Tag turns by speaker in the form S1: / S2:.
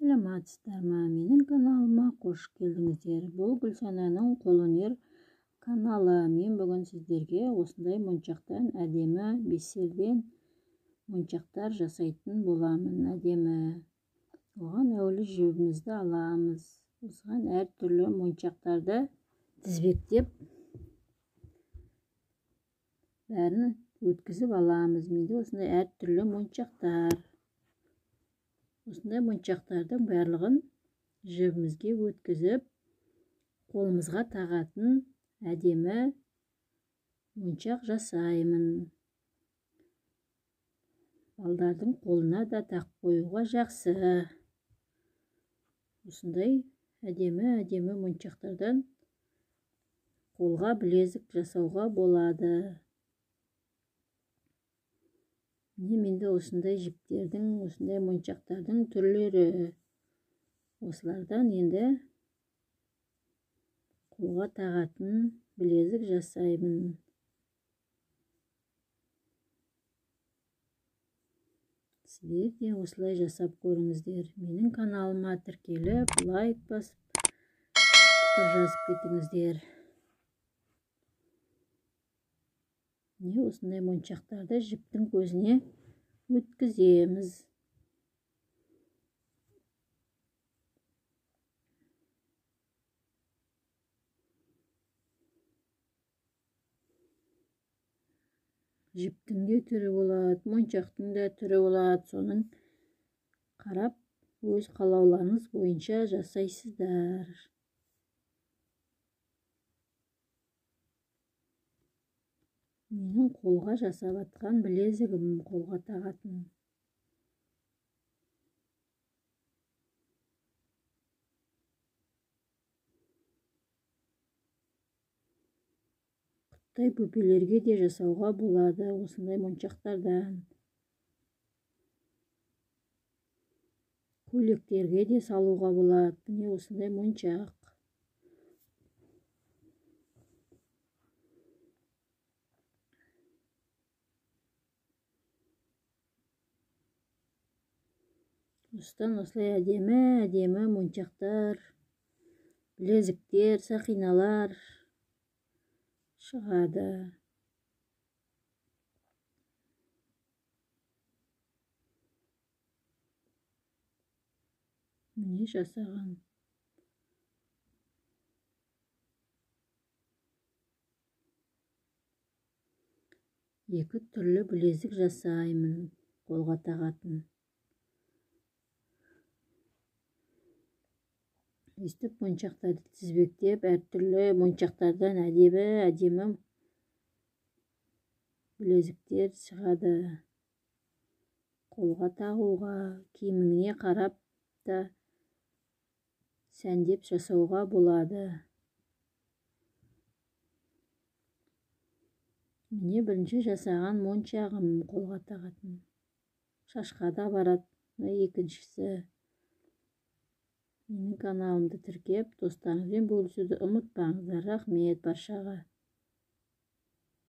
S1: Саламатсыздар ма? Менің каналыма қош келдіңіздер. Бұл Гүлсананың қолөнер каналы. Мен бүгін сіздерге осындай моншақтан әдемі бисерден моншақтар жасайтын боламын. Әдемі. Оған әуелі жібімізді аламыз. Осыған әртүрлі моншақтарды тізбектеп бәрін өткізіп аламыз. Менде осындай әртүрлі моншақтар. Осындай моншақтардың барлығын жібімізге өткізіп, қолымызға тағатын әдемі моншақ жасаймын. Балдардың қолына да тағып қоюға жақсы. Осындай әдемі моншақтардан қолға білезік жасауға болады. Міне менде осындай жіптердің, осындай моншақтардың түрлері. Осылардан енді қолға тағатын білезік жасаймын. Сіздер де осылай жасап көріңіздер. Менің каналыма тіркеліп, лайк басып, пікір жазып кетіңіздер. Міне осындай моншақтарды жіптің көзіне өткіземіз. Жіптің де түрі болады, моншақтың да түрі болады. Соның қарап өз қалауларыңыз бойынша жасайсыздар. Менің қолға жасап атқан білезігім, қолға тағатын. Құттай бөпелерге де жасауға болады осындай моншақтардан. Көйлектерге де салуға болады. Міне осындай моншақ. Осыдан осылай әдемі моншақтар, білезіктер, сақиналар шығады. Міне жасаған. Екі түрлі білезік жасаймын қолға тағатын. Өстіп моншақтарды тізбектеп, әртүрлі моншақтардан әдемі білезіктер шығады. Қолға тағуға, киіміңе қарап та сәндеп жасауға болады. Міне бірінші жасаған моншағым қолға тағатын. Шашқа да барады. Екіншісі. Менің каналымды тіркеп, достарыңызбен бөлісуді ұмытпаңыздар. Рахмет баршаға.